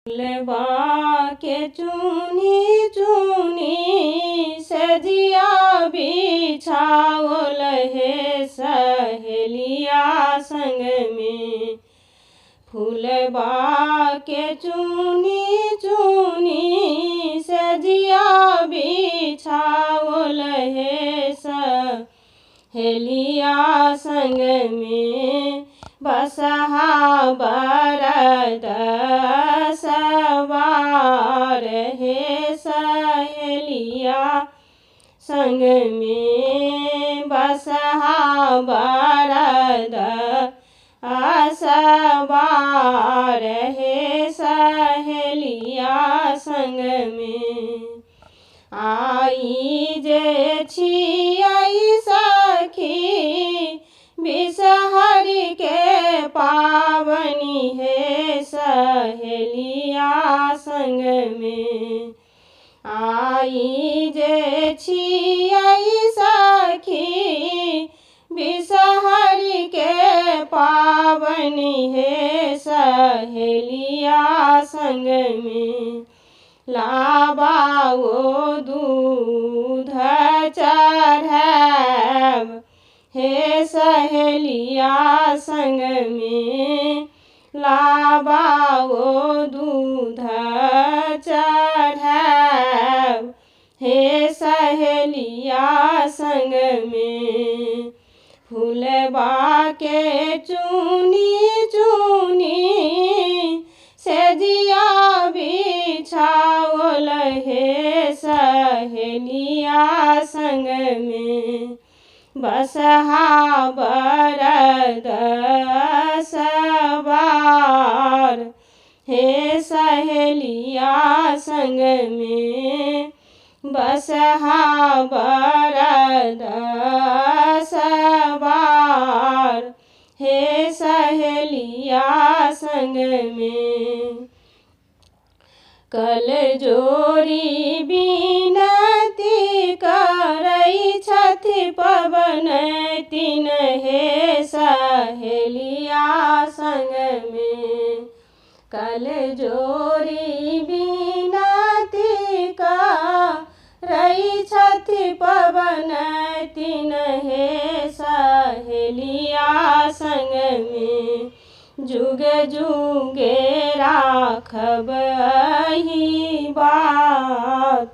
फुलबा के चुनी चुनी सजिया बिछाओल हे सहेलिया संग में। फुलबा के चुनी चुनी सजिया बिछाओल हे सहेलिया संग में। बसहा बरद सवार हे सहेलिया संग में। बसहा बरद सवार हे सहेलिया संग में। आई जे छियै सखी बिसहरि के पावनि हे सहेलिया संग में। आई जे छियै सखी बिसहरि के पावनि हे सहेलिया संग में। लाबाओ दूध चढ़ायब हे सहेलिया संग में। लाबाओ दूध चढ़ायब हे सहेलिया संग में। फुलबा के चुनी चुनी सेजिया बिछाओल हे सहेलिया संग में। बसहा बरद सवार हे सहेलिया संग में। बसहा बरद सवार हे सहेलिया संग में। कल जोरी बिनती करै छथि पवन तिन हे सहेलिया संग में। कल जोरी बिनती करै छथि पवन तिन हे सहेलिया संग में। जुग जुगे राखब अही बात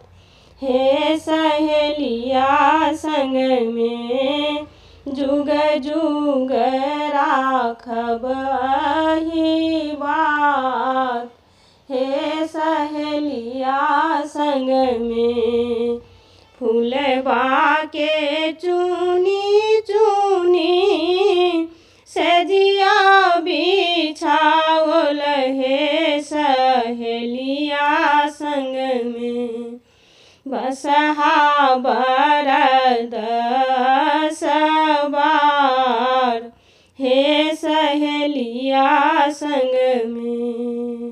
हे सहेलिया संग में। जुग जुग राखब अही बात हे सहेलिया संग में। फुलबा के चुनी चुनी सजिया बिछाओल हे सहेलिया संग में। बसहा बरद सवार हे सहेलिया संग में।